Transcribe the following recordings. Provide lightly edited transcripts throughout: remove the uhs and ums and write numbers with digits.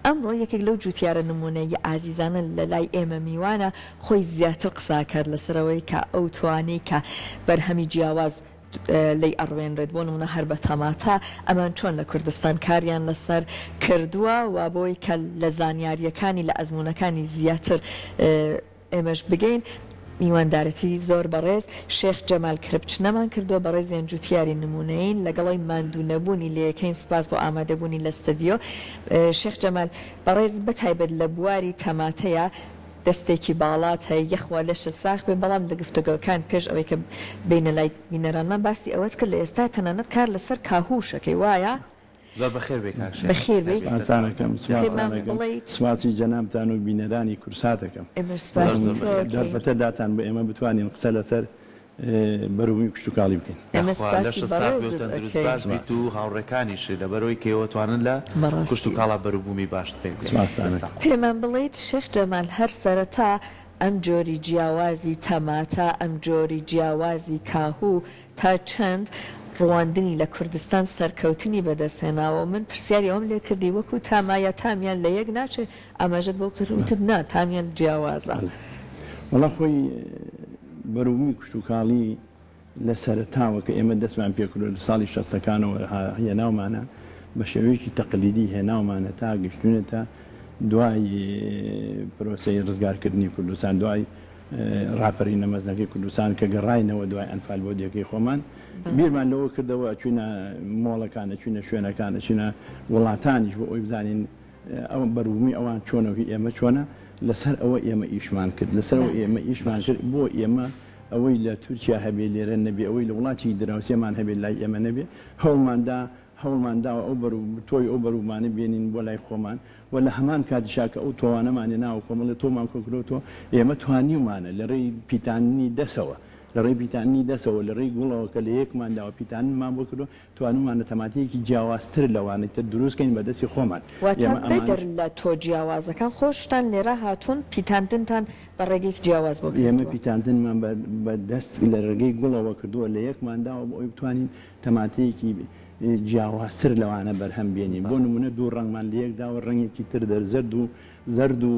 ئەمڕۆ یەکێک لەو جوتیارە نمونەییە ئازیزانە لە لای ئێمە میوانە، خۆی زیاتر قسە ئەکات لەسەر ئەوەی کە ئەو توانی کە بەرهەمی جیاواز لێی ئەڕوێنرێت بۆ نمونە هەر بە تەماتە ئەمان چۆن لە کوردستان کاریان لەسەر کردووە و بۆی کە لە زانیارییەکانی لە ئەزموونەکانی زیاتر ئێمەش بگەین میواندارەتی زۆر بەڕێز شێخ جەمال کرپچنەمان کردووە بەڕێزیان جوتیاری نمونەیین لەگەڵ ئەوی ماندوو نەبوونی لێیەکەین سپاس بۆ ئامادەبوونی لە ستەدیۆ شێخ جەمال بەڕێز بەتایبەت لە بواری تەماتەیا دەستێکی باڵات هەیە یەخوا لەشت ساغ بێ بەڵام لە گفتوگۆکان پێش ئەوەی کە بێینە لای بینەرانمان باسی ئەوەت کرد لە ئێستا تەنانەت کار لەسەر کاهوش ئەکەی وایە؟ زۆر بەخێر بێی کاک شێخ. بەخێر بێی. سپاستان ئەکەم سپاستان پێمان ئەکەم بڵێیت. سپاسی جەنابتان و بینەرانی کوردسات ئەکەم. ئێمەش سپاسی زۆر زۆر تۆ بەخێر ئەکەین. دەرفەتە داتان بە ئێمە بتوانین قسە لەسەر بەروبوومی کشتوکاڵی بکەین. ئێمە یاخوا سپاسی لەشت ساغ بێ و بەڕێزت تەندروست ئەکەین. باش بیت سپاس. و هاوڕێکانیشت لەبەرئەوەی کە ئێوە توانن لە بەڕاستی. کشتوکاڵا بەروبوومی باشت پێک بێنن. سپاستان دەستان ئەکەم. خۆش. پێمان بڵێیت شێخ جەمال هەر سەرەتا ئەم جۆری جیاوازی تەماتە، ئەم جۆری جیاوازی کاهوو تا چەند ڕواندنی لە کوردستان سەرکەوتنی بەدەست هێناوە و من پرسیاری ئەوەم لێ کردی وەکوو تامایە تامیان لە یەک ناچێ ئاماژەت بەوە کرد وتت نا تامیان جیاوازە. بەڵێ وەڵا خۆی بەروبوومی کشتوکاڵی لە سەرەتاوە کە ئێمە دەستمان پێکردووە لە ساڵی شەستەکانەوە هێناومانە بە شێوەیەکی تەقلیدی هێناومانە تا گەشتوینەتە دوای پرۆسەی ڕزگارکردنی کوردستان دوای ڕاپەرینە مەزنەکەی کوردستان کە گەڕاینەوە دوای ئەنفال بۆ دێکەی خۆمان بیرمان لەوە کردەوە ئەچوینە مۆڵەکان ئەچوینە شوێنەکان ئەچینە وڵاتانیش بۆ ئەوی بزانین ئەو بەروبوومی ئەوان چۆنە و هی ئێمە چۆنە لەسەر ئەوە ئێمە ئیشمان کرد لەسەر ئەوە ئێمە ئیشمان کرد بۆ ئێمە ئەوەی لە تورکیا هەبێ لێرە نەبێ ئەوەی لە وڵاتی دراوسێمان هەبێ لای ئێمە نەبێ هەوڵمان دا هەوڵمان داوە ئەو بەرو تۆوی ئەو بەروبوومانە بێنین بۆ لای خۆمان و لە هەمان کاتیشا کە ئەو تۆوانەمان هێناوە کۆمەڵێ تۆومان کۆکردۆتەوە ئێمە توانیومانە لە ڕێی پیتاندنی دەسەوە لە ڕێی پیتاندنی دەسەوە لە ڕێی گوڵەوە کە لە یەکمان داوە پیتاندنمان بۆ کردووە توانیومانە تەماتەیەکی جیاوازتر لەوانەی تر دروست کەین بە دەستی خۆمان. واتە ئێمە ئەمانەش. بەدەر لە تۆ جیاوازەکان خۆشتان لێرە هاتوون پیتاندنتان بە ڕێگەیەکی جیاواز بۆ ئێمە کردووە. پیتاندنمان بە بە دەست لە ڕێگەی گوڵەوە کردووە لە یەکمان داوە بۆ ئەوەی بتوانین تەماتەیەکی جیاوازتر لەوانە بەرهەم بێنین بۆ نموونە دوو ڕەنگمان لە یەک داوە ڕەنگێکی تر دەر زەرد و زەرد و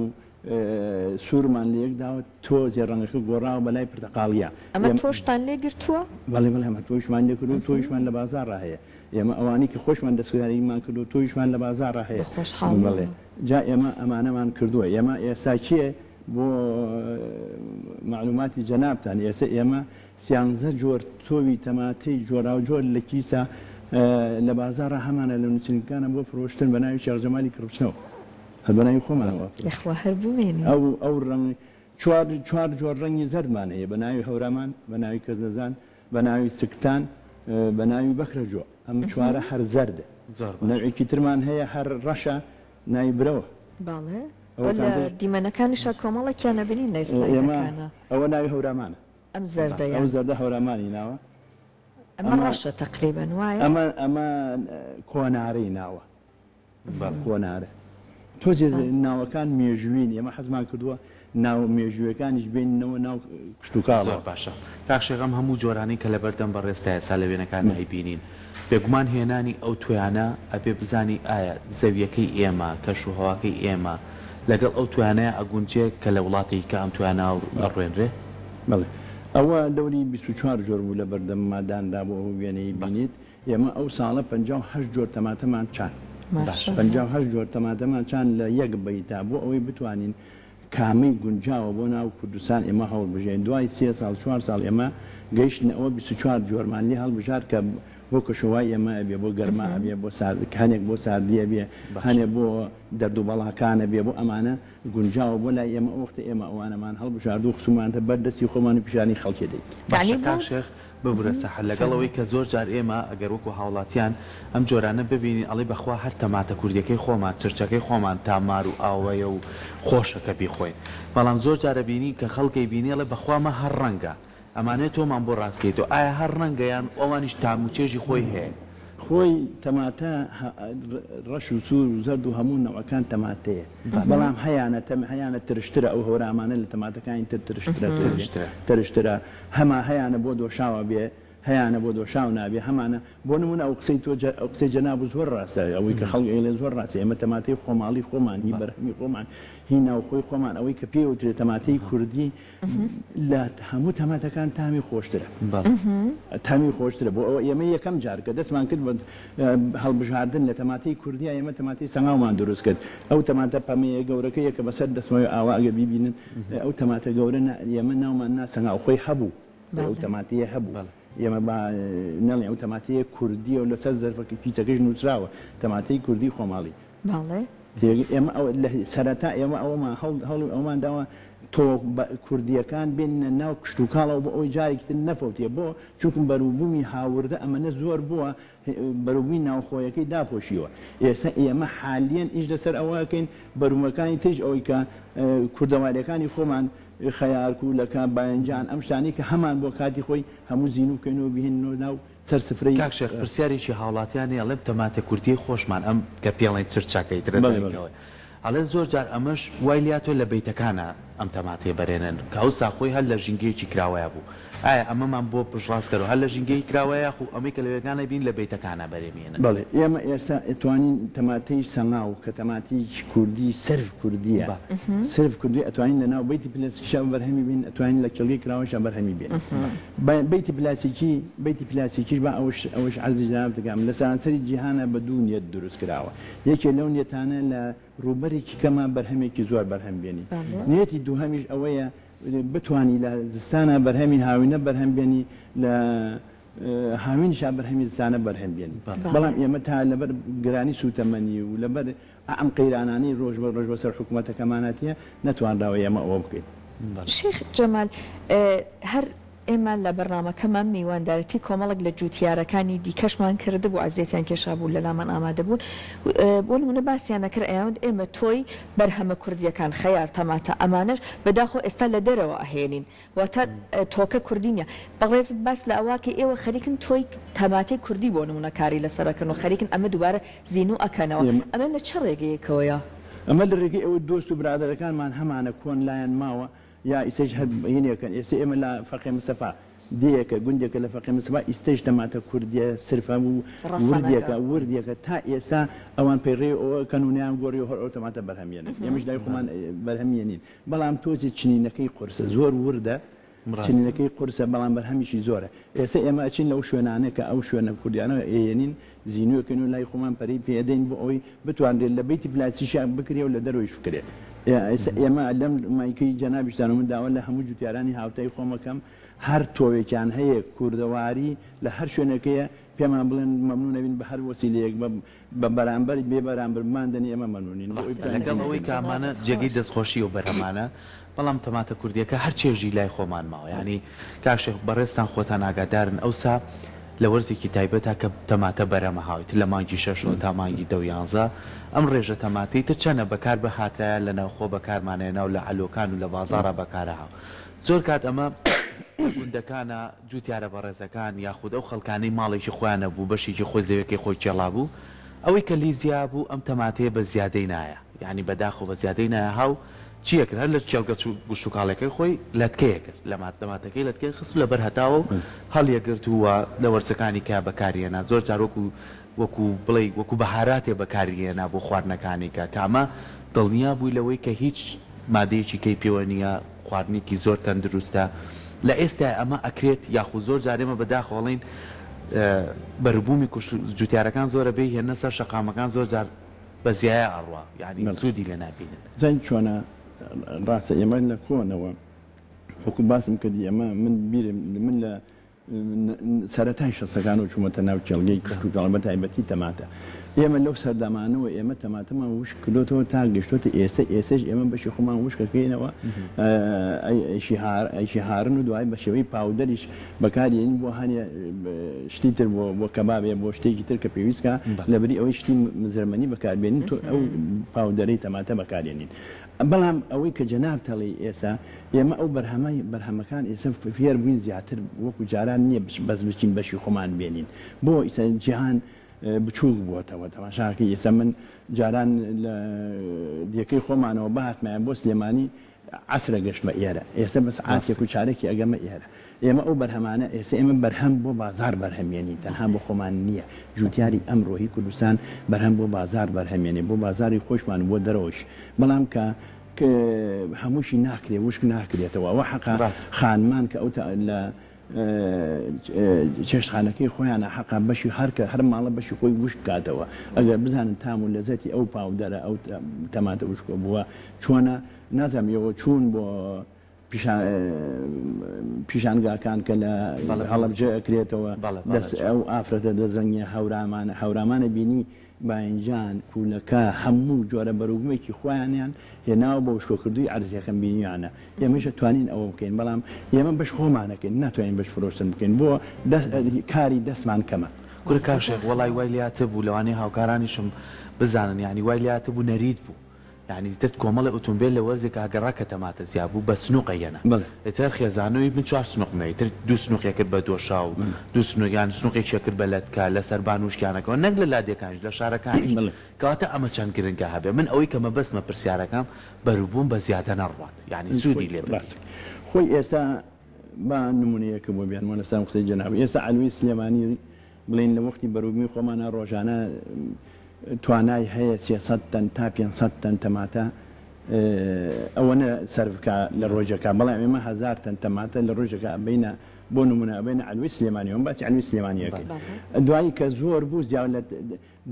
سوورمان لە یەک داوە تۆزێ ڕەنگەکە گۆڕاوە بە لای پرتەقاڵییە. ئەمە تۆشتان لێ گرتووە؟ بەڵێ بەڵێ ئەمە تۆیشمان لێ کردووە و تۆیشمان لە بازاڕا هەیە. ئێمە ئەوانەی کە خۆشمان دەستکاریمان کردووە تۆیشمان لە بازاڕا هەیە. بە خۆشحاڵیەوە. بەڵێ جا ئێمە ئەمانەمان کردووە. ئێمە ئێستا کێ بۆ مەعلوماتی جەنابتان ئێستا ئێمە سیانزە جۆر تۆوی تەماتەی جۆراوجۆر لە کیسە لە بازاڕا هەمانە لە نووسینگەکانە بۆ فرۆشتن بە ناوی شێخ جەمالی کڕبچنەوە هەر بە ناوی خۆمانەوە ئەفرۆشین. یەخوا هەر بمێنی. ئەو ئەو ڕەنگ چوار چوار جۆر ڕەنگی زەردمان هەیە بە ناوی هەورامان، بە ناوی کەسنەزان، بە ناوی سکتان، بە ناوی بەکرەجۆ. ئەم چوارە هەر زەردە. زۆر باشە. نەوعێکی ترمان هەیە هەر ڕەشە ناوی برەوە. بەڵێ ئەوە لە کانتر دیمەنەکانیشا کۆمەڵێکیان ئەبینین لە ئێمە سلایدەکانا. ئەوە ناوی هەورامانە. ئەم زەردە ئەو یان. زەردە هەورامانی ناوە. ئەمە ئەمە ڕەشە تەقریبەن وایە؟ ئەمە ئەمە کۆنارەی ناوە. بەڵێ. کۆنارە. تۆزێ ناوەکان مێژووین ئێمە حەزمان کردووە ناوە مێژوویەکانیش بێنینەوە ناو کشتوکاڵەوە. زۆر باشە کاک شێخ ئەم هەموو جۆرانەی کە لەبەردەم بەڕێزتا ئێستا لە وێنەکانا ئەیبینین بێگومان هێنانی ئەو توێیانە ئەبێ بزانی ئایا زەویەکەی ئێمە کەش و هەواکەی ئێمە لەگەڵ ئەو توێیانەیا ئەگونجێ کە لە وڵاتێکی کە ئەم توێیانە ئەڕوێنرێ؟ بەڵێ ئەوە دەوری 24 جۆر بوو لەبەردەمما دانرابوو ئەو وێنەی بینیت ئێمە ئەو ساڵە 58 جۆر تەماتەمان چاند. باشە. 58 جۆر تەماتەمان چاند لە یەک بەیتا بۆ ئەوەی بتوانین کامەی گونجاوە بۆ ناو کوردستان ئێمە هەوڵبژێین دوای سێ ساڵ چوار ساڵ ئێمە گەیشتنە ئەوە 24 جۆرمان لێ هەڵبژارد کە بۆ کەشوهەوای ئێمە ئەبێ بۆ گەرما ئەبێ بۆ سارد هەنێک بۆ ساردی ئەبێ هەنێ بۆ دەرد و بەڵاکان ئەبێ بۆ ئەمانە گونجاوە بۆ لای ئێمە ئەو وەختە ئێمە ئەوانەمان هەڵبژارد و خسومانتە بەر دەستی خۆمان و پیشانی خەڵکی دەین. باشە یەعنی بۆ کاک شێخ ببورە سەحەر لەگەڵ ئەوەی کە زۆر جار ئێمە ئەگەر وەکو هاوڵاتیان ئەم جۆرانە ببینین ئەڵێی بەخوا هەر تەماتە کوردیەکەی خۆمان چرچەکەی خۆمان تا مار و ئاوەیە و خۆشە کە بیخۆین بەڵام زۆر جار ئەبینین کە خەڵک ئەیبینێ ئەڵێ بەخوا مە هەر ڕەنگە ئەمانەیە تۆمان بۆ ڕاست کەیتەوە ئایا هەر ڕەنگە یان ئەوانیش تام و چێژی خۆی هەیە؟ خۆی تەماتە ڕەش و سوور و زەرد و هەموو نەوعەکان تەماتەیە بەڵام هەیانە تەم هەیانە ترشترە ئەو هەورامانە لە تەماتەکانی تر ترشترە ترشترە هەما هەیانە بۆ دۆشاوە بێ. هەیانە بۆ دۆشاو نابێ هەمانە بۆ نمونە ئەو قسەی تۆ ئەو قسەی جەنابت زۆر ڕاستە ئەوەی کە خەڵک ئەیڵێ زۆر ڕاستە ئێمە تەماتەی خۆماڵی خۆمان هی بەرهەمی خۆمان هی ناوخۆی خۆمان ئەوەی کە پێی ئەوترێ تەماتەی کوردی لە هەموو تەماتەکان تامی خۆشترە تامی خۆشترە بۆ ئەوە ئێمە یەکەم جار کە دەستمان کرد بە هەڵبژاردن لە تەماتەی کوردیا ئێمە تەماتەی سەنگاومان دروست کرد ئەو تەماتە پەمەیە گەورەکەیە کە بەسەر دەستمەوە ئاوا ئەگەر بیبینن ئەو تەماتە گەورە ئێمە ناومان نا سەنگاو خۆی هەبوو ئەو تەماتەیە هەبوو ئێمە با نەڵێن ئەو تەماتەیە کوردیە و لەسەر زەرفەکە کیسەکەش نووسراوە تەماتەی کوردی خۆماڵی. بەڵێ. تێگەی ئێمە ئەوە لە سەرەتا ئێمە ئەوەمان هەوڵ هەوڵی ئەوەمان داوە تۆ بە کوردییەکان بێنینە ناو کشتوکاڵەوە بۆ ئەوەی جارێکی تر نەفەوتێ بۆ چونکم بەروبوومی هاوردە ئەمەنە زۆر بووە بەروبوومی ناوخۆیەکەی داپۆشیوە ئێستا ئێمە حالیەن ئیش لەسەر ئەوە ئەکەین بەروبوومەکانی تریش ئەوەی کە کوردەوارییەکانی خۆمان خەیار، کوولەکە، باینجان، ئەم شتانەی کە هەمان بووە کاتی خۆی هەموو زینوو بکەینەوە بیهێنینەوە ناو سەر سفرەی. کاک شێخ پرسیارێکی هاوڵاتیان هەیە ئەڵێم تەماتە کوردیەی خۆشمان ئەم کە پێڵێن چرچەکەی ترە بەڵێ بەڵێ. زایکەوەی ئەڵێ زۆر جار ئەمەش وای لاتوە لە بەیتەکانا ئەم تەماتەیە بەرێنن کە ئەوسا خۆی هەر لە ژینگەیەکی کراوەیا بوو ئایا ئەمەمان بۆ پشتڕاست کەرەوە هەر لە ژینگەیەکی کراوەیە یاخو ئەمەی کە لەوێگانە بین لە بەیتەکانا بەرێمیێنن؟ بەڵێ ئێمە ئێستا ئەتوانین تەماتەی سەنگاو کە تەماتەیەکی کوردی سەرف کوردیە سرف کوردی ئەتوانین لە ناو بەیتی پلاسیکیشا بەرهەمی بێنین ئەتوانین لە کێڵگەی کراوەشا بەرهەمی بێنین بەیتی پلاسیکی بەیتی پلاسیکیش با ئەوش ئەوش عەرزی جەنابت بکەم لە سەرانسەری جیهانا بە دوو نیەت دروست کراوە یەکێ لەو نیەتانە لە ڕووبەرێکی کەما بەرهەمێکی زۆر بەرهەم بێنی نیەتی دووهەمیش ئەوەیە بتوانی لە زستانا بەرهەمی هاوینە بەرهەم بێنی لە هاوینیشا بەرهەمی زستانە بەرهەم بێنی بەڵام ئێمە تا لەبەر گرانی سووتەمەنی و لەبەر ئەم قەیرانانەی ڕۆژ بە ڕۆژ بەسەر حکومەتەکەمانا تێ، نەتوانراوە ئێمە ئەوە بکەین. شێخ جەمال، هەر ئێمە لە بەرنامەکەمان میواندارەتی کۆمەڵێک لە جووتیارەکانی دیکەشمان کردبوو، ئەزیەتیان کێشابوو لەلامان ئامادەبوون، بۆ نموونە باسیان ئەکرد ئەیانوت ئێمە تۆی بەرهەمە کوردییەکان، خەیار، تەماتە، ئەمانەش بەداخەوە ئێستا لە دەرەوە ئەهێنین، واتە تۆکە کوردی نیە. بەڕێزت باس لە ئەوە کەی ئێوە خەریکن تۆی تەماتەی کوردی بۆ نمونە کاری لەسەر ئەکەن و خەریکن ئەمە دووبارە زینوو ئەکەنەوە ئەمە لە چ ڕێگەیەکەوەیە؟ ئەمە لە ڕێگەی ئەوەی دۆست و برادەرەکانمان هەمانە کۆن لایان ماوە یا ئیسەیش هەر هینێکەن ئێستا ئێمە لە فەقێ مستەفا دێیەکە گوندێکە لە فەقێ مستەفا ئیستەیش تەماتە کوردیە سرفە و ڕەسەنەکە. وردیەکە وردیەکە تا ئێستا ئەوان پەیڕەوی ئەوە ئەکەن و نەیان گۆڕیوە هەر ئەو تەماتە بەرهەم یەنن ئێمەش لای خۆمان بەرهەم یەنین بەڵام تۆزێ چنینەکەی قورسە زۆر وردە چنینەکەی قورسە بەڵام بەرهەمیشی زۆرە ئێستا ئێمە ئەچین لەو شوێنانە کە ئەو شوێنە کوردیانە ئەیەنین زینوێکەین و لای خۆمان پەرەی پێ ئەدەین بۆ ئەوەی بتوانرێت لە بەیتی پلاستیکیا بکرێ و لە دەرەوەیش بکرێ ئێستا ئێمە لەم مایکەی جەنابیشتان و من داوا لە هەموو جوتیارانی هاوتای خۆم ئەکەم هەر تۆوێکیان هەیە کوردەواری لە هەر شوێنێکەیە پێمان بڵێن مەمنون ئەبین بە هەر وەسیلەیەک بە بە بەرامبەر بێ بەرامبەر بماندەنێ ئێمە مەمنونین بۆ ئەوەی ڕاستە لەگەڵ ئەوەی کە ئەمانە جێگەی دەستخۆشی و بەرهەمانە بەڵام تەماتە کوردیەکە هەر چێژی لای خۆمان ماوە یانی کاک شێخ بەڕێزتان خۆتان ئاگادارن ئەوسا لە وەرزێکی تایبەتا کە تەماتە بەرهەمە هاوی تر لە مانگی شەشەوە تا مانگی دە و یانزە ئەم ڕێژە تەماتەی تر چەنە بەکار بهاتایە لە ناوخۆ بەکارمان هێنا و لە عەلۆکان و لە بازاڕا بەکارهاو زۆر کات ئەمە لە گوندەکانا جوتیارە بەڕێزەکان یاخود ئەو خەڵکانەی ماڵێکی خۆیان هەبوو بەشێکی خۆی زەویەکەی خۆی کێڵابوو ئەوەی کە لی زیا بوو ئەم تەماتەیە بە زیادەی نایە یانی بەداخەوە بە زیادەی نایە هاو چی ئەکرد هەر لە کێڵگە گشتوکاڵیەکەی خۆی لەتکەی ئەکرد لە تەماتەکەی لەتکەی خست و لەبەر هەتاوە و هەڵیەگرت و لە وەرزەکانی کە بەکاری هێنا زۆر جار وەکو وەکو بڵێی وەکو بەهاراتێ بەکاری هێنا بۆ خواردنەکانی کە کە ئەمە دڵنیا بووی لەوەی کە هیچ مادەیەکی کەی پێوە نییە خواردنێکی زۆر تەندروستە لە ئێستای ئەمە ئەکرێت یاخود زۆر جار ئێمە بەداخەوە ئەڵێین بەروبوومی کوشت جوتیارەکان زۆرە بێی هێننە سەر شەقامەکان زۆر جار بە زیایە ئەڕوا یانی سوودی لێ نابینن. زانی چۆنە ڕاستە ئێمە لە کۆنەوە وەکو باسم کردی ئێمە من بیرم من لە سەرەتای شەستەکانەوە چوومەتە ناو کێڵگەی کشتوکاڵ بە تایبەتی تەماتە. ئێمە لەو سەردەمانەوە ئێمە تەماتەمان وشک کردۆتەوە تا گەشتۆتە ئێستە، ئێستەش ئێمە بەشی خۆمان وشک ئەکەینەوە ئەیشی هارن و دوای بە شێوەی پاودەریش بەکاری ئێنین بۆ هەنێ شتی تر بۆ بۆ کەبابێ بۆ شتێکی تر کە پێویست کا لەبری ئەوەی شتی مزرەمەنی بەکاربێنین تۆ ئەو پاودەرەی تەماتە بەکارێنین. بەڵام ئەوەی کە جەنابت ئەڵێی ئێستا ئێمە ئەو بەرهەمە بەرهەمەکان ئێستا فێر بووین زیاتر وەکو جاران نییە بەس بچین بەشی خۆمان بێنین بۆ ئیستا جیهان بچووک بووەتەوە تەماشاکەی ئێستا من جاران لە دێکەی خۆمانەوە بهاتمایە بۆ سلێمانی. عەسرە گەشتمە ئێرە ئێستا بە سەعاتێک و چارەکی ئەگەمە ئێرە ئێمە ئەو بەرهەمانە ئێستا ئێمە بەرهەم بۆ بازاڕ بەرهەمێنین تەنها بۆ خۆمان نییە جوتیاری ئەمڕۆ هی کوردستان بەرهەم بۆ بازاڕ بەرهەمێنێ بۆ بازاڕی خۆشمان و بۆ دەرەوەش بەڵام کە هەمووشی ناکرێ وشک ناکرێتەوە ئەوە حەقە خانمان کە ئەو لە چێشتخانەکەی خۆیانە حەقە بەشی هەر کە هەر ماڵە بەشی خۆی وشک کاتەوە ئەگەر بزانن تام و لەزەتی ئەو پاودەرە ئەو تەماتە وشکە بووە چۆنە نازانم ئێوە چوون بۆ پیشانگاکان کە لە هەڵەبجە ئەکرێتەوە دەست ئەو ئافرەتە دەزەنگێ هەورامانە هەورامانە بینی باینجان کولەکە هەموو جۆرە بەروبومێکی خۆیانیان هێناوە بە وشکۆکردووی عەرزیەکەم بینیویانە ئێمەش ئەتوانین ئەوە بکەین بەڵام ئێمە بەش خۆمانەکەین ناتوانین بەش فرۆشتن بکەین بۆ دەست کاری دەستمان کەمە. کورە کاک شێخ وەڵای وای لێهاتبوو لەوانەیە هاوکارانیشم بزانن یانی وای لێهاتبوو نەریت بوو یانی ئیتر کۆمەڵێ ئوتومبێل لە وەرزێکا گەڕا کە تەماتە زیا بوو بە سنوق ئەیەنا ئیتر خێزانەوەی من چوار سنوقم هەیە ئیتر دوو سنوقی ئەکرد بە دۆشاو دوو سنوق یان سنوقێکی ئەکرد بە لەتکە لە سەربان وشکیان ئەکەوە نەک لە لادێکانیش لە شارەکانیش کەواتە ئەمە چەند گرنگە هەبێ من ئەوەی کە مەبەستمە پرسیارەکەم بەروبووم بە زیادە نەڕوات یانی سوودی لێ ببینین. خۆی ئێستا با نمونەیەکم بۆ بێنمەوە لەسەر ئەم قسەی جەنابت ئێستا عەلوەی سلێمانی بڵێین لە وەختی بەروبوومی خۆمانا ڕۆژانە توانای هەیە 300 تەن تا 500 تەن تەماتە ئەوەنە سەرف بکا لە ڕۆژێکا بەڵام ئێمە هەزار تەن تەماتە لە ڕۆژێکا ئەبەینە بۆ نمونە ئەبەینە عەلوەی سلێمانی ئەمە باسی عەلوەی سلێمانی ئەکەین دوایی کە زۆر بوو زیاد لە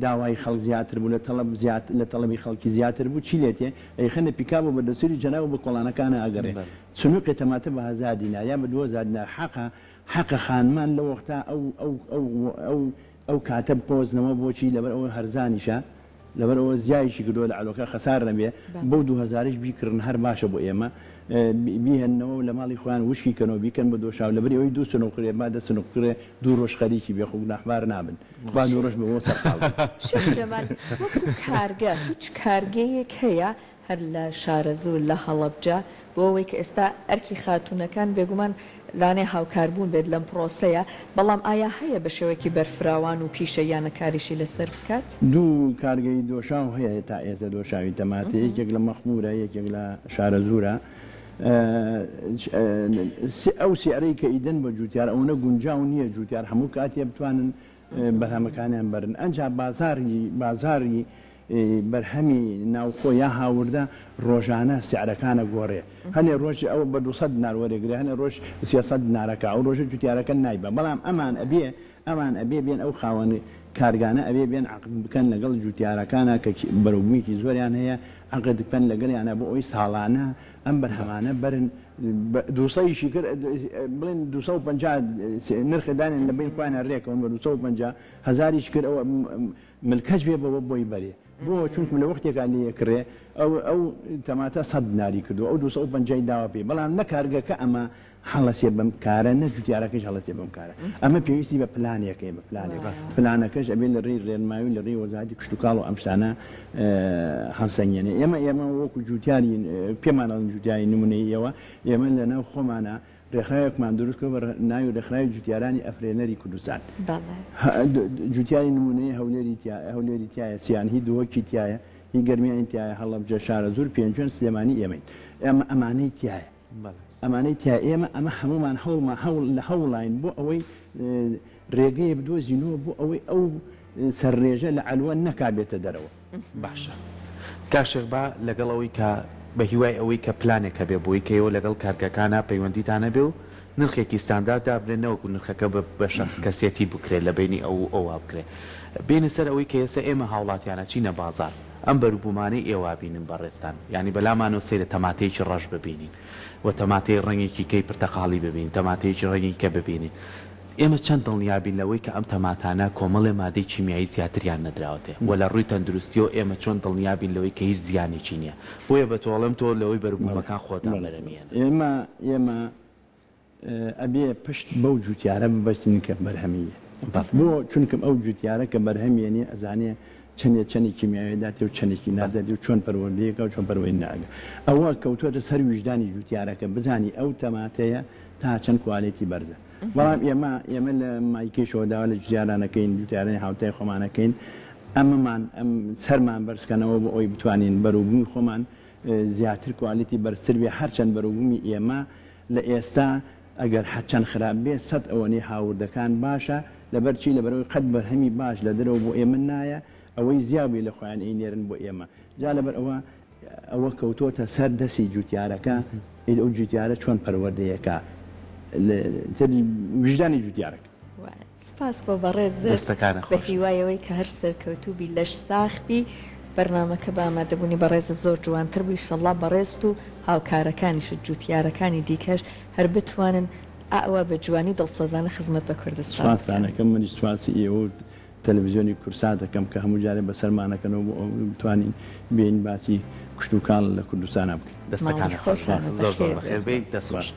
داوای خەڵک زیاتر بوو لە تەڵەب زیات لە تەڵەبی خەڵکی زیاتر بوو چی لێ تێ ئەیخەنە پیکاب و بە دەستوری جەناب و بە کۆڵانەکانا ئەگەڕێ سنوقێ تەماتە بە هەزار دینار یا بە 2000 دینار حەقە حەقە خانمان لەو وەختا ئەو ئەو ئەو ئەو ئەو کاتە بقۆزنەوە بۆچی لەبەر ئەوە هەرزانیشە لەبەر ئەوە زیایشی کردووە لە عەلۆکە خەسار نەبێ بەو دوو هەزارەیش بیکڕن هەر باشە بۆ ئێمە بیهێننەوە و لە ماڵی خۆیان وشکی کەنەوە بیکەن بە دۆشاو لەبری ئەوەی دوو سنوق کرێ با دە سنوق بکڕێ دوو ڕۆژ خەریکی بێ خۆ گوناحبار نابن با دوو ڕۆژ بەوە سەرقاڵ بن. شێخ جەمال، وەکو کارگە هیچ کارگەیەک هەیە هەر لە شارەزوور، لە هەڵەبجە، بۆ ئەوەی کە ئێستا ئەرکی خاتوونەکان بێگومان لانەیە هاوکاربوون بێت لەم پڕۆسەیە، بەڵام ئایا هەیە بە شێوەیەکی بەرفراوان و پیشەییانە کاریشی لەسەر بکات؟ دوو کارگەی دۆشاو هەیە تا ئێستا دۆشاوی تەماتە، یەکێک لە مەخموورە، یەکێک لە شارەزوورە. ئەو سعرەی کە ئیدەن بە جووتیار ئەوەنە گونجاو نییە جووتیار هەموو کاتێ بتوانن بەرهەمەکانیان بەرن ئەنجا بازاڕی بازاڕی بەرهەمی ناوخۆ یا هاوردە ڕۆژانە سعرەکان ئەگۆڕێ هەنێ ڕۆژ ئەو بە 200 دینار وەرێگرێ هەنێ ڕۆژ 300 دینارەکە ئەو ڕۆژە جوتیارەکە نایبا بەڵام ئەمان ئەبێ ئەوان ئەبێ بێن ئەو خاوەن کارگانە ئەبێ بێن عەقد بکەن لەگەڵ جوتیارەکانا کە بەرەوبوومێکی زۆریان هەیە عەقد بکەن لەگەڵیانا بۆ ئەوەی ساڵانە ئەم بەرهەمانە بەرن دووسەیشی کرد بڵێن 250 نرخ دانێن لە بین خۆیان رێکەون بە 250 هەزاریش کرد ئەوە ملکەچ بێ بەوە بۆی بەرێ بۆ چونکم لە وەختێکا لێ ئەکڕێ ئەو ئەو تەماتە سەد دیناری کردووە ئەو دوو سەد و پەنجای داوە پێی بەڵام نە کارگەکە ئەمە هەڵەسێ بەم کارە نە جوتیارەکەیش هەڵەسێ بەم کارە ئەمە پێویستی بە پلانێک هەیە بە پلانێک پلانەکەش ئەبێ لە ڕێی ڕێنمایی و لە ڕێی وەزارەتی کشتوکاڵ و ئەم شتانە هەڵسەنگێنێ ئێمە ئێمە وەکو جوتیاری پێمان ئەڵێن جوتیاری نمونەییەوە ئێمە لەناو خۆمانە رێکخراوێکمان دروست کردوە بە ناوی رێکخراوی جوتیارانی ئەفرێنەری کوردستان. جوتیاری نمونەیی هەولێری هەولێری تیایە، سیان هی دهۆکی تیایە، هی گەرمیانی تیایە، هەڵەبجە، شارەزوور، پێنجوێن، سلێمانی ئێمەین. ئێمە ئەمانەی تیایە. ئەمانەی تیایە. ئێمە ئەمە هەموومان هەوڵمان هەوڵ لە هەوڵاین بۆ ئەوەی رێگەیە بدۆزینەوە بۆ ئەوەی ئەو سەررێژە لە عەلوە نەکا بێتە دەرەوە. باشە کاک شێخ با لەگەڵ ئەوەی کە بە هیوای ئەوەی کە پلانێک هەبێ بۆی کە ئێوە لەگەڵ کارگەکانا پەیوەندیتان هەبێ و نرخێکی ستاندارد دابنێن نەوەکو نرخەکە بە بە شەخ کەسێتی بکرێ لە بەینی ئەو و ئەوا بکرێ بێینە سەر ئەوەی کە ئێستا ئێمە هاوڵاتیان ئەچینە بازاڕ ئەم بەروبوومانەی ئێوە ئەبینن بەڕێزتان یانی بەلامانەوە سەیرە تەماتەیەکی ڕەش ببینین و تەماتەی ڕەنگێکی کەی پرتەقاڵی ببینین تەماتەیەکی ڕەنگی کە ببینین ئێمە چەند دڵنیا بین لەوەی کە ئەم تەماتانە کۆمەڵێ مادەی کیمیایی زیاتریان نەدراوەتێ و لە ڕووی تەندروستیەوە ئێمە چۆن دڵنیا بین لەوەی کە هیچ زیانێکی نیە؟ بۆیە بە تۆڵێم تۆ لەوەی بەروبوومەکان خۆتان بەرەمیەنن. ئێمە ئێمە ئەبێ پشت بەو جوتیارە ببەستین کە بەرهەمی یە بۆ چونکم ئەو جوتیارە کە بەرهەم یەنێ ئەزانێ چەنێ چەنی کیمیاوی داتێ و چەنێکی ناداتێ و چۆن پەروەردەیەکا و چۆن پەروەردەی ناکا ئەوە کەوتوەتە سەر ویژدانی جوتیارەکە بزانی ئەو تەماتەیە تا چەند کوالێتی بەرزە بەڵام ئێمە ئێمە لە مایکێشەوە داوا لە جوتیارانەکەین جوتیارانی هاوتای خۆمانەکەین ئەمەمان ئەم سەرمان بەرزکەنەوە بۆ ئەوەی بتوانین بەروبوومی خۆمان. زیاتر quality بەرزتر بێ هەرچەند بەروبوومی ئێمە لە ئێستا ئەگەر هەرچەند خراپ بێ سەت ئەوەنەی هاوردەکان باشە لەبەر چی لەبەرئەوەی قەت بەرهەمی باش لە دەرەوە بۆ ئێمە نایە ئەوەی زیاو بێ لە خۆیان ئەینێرن بۆ ئێمە جا لەبەر ئەوە ئەوە کەوتۆتە سەر دەسی جوتیارەکە ئید ئەو جوتیارە چۆن پەروەردەیەکا تر ویژدانی جوتیارەکە. سپاس بۆ بەڕێزت دەستەکانت بە خۆش. هیوای ئەوەی کە هەر سەرکەوتوو بی لەش ساخ بی بەرنامەکە بە ئامادەبوونی بەڕێزت زۆر جوانتر بوو ئیشەڵڵا بەڕێزت و هاوکارەکانیشت جوتیارەکانی دیکەش هەر بتوانن ئاوا بە جوانی و دڵسۆزانە خزمەت بە کوردستان سوپاستان بکەن. ئەکەم منیش سوپاسی ئێوە و تەلەفزیۆنی کوردسات دەکەم کە هەموو جارێ بەسەرمانەکەنەوە بۆ ئەوەی بتوانین بێین باسی کشتوکاڵ لە کوردستانا بکەین. ماڵی دەستەکانت خۆش خۆتان زۆر زۆر بەخێر بەخێر بێن. بێی دەست خۆش.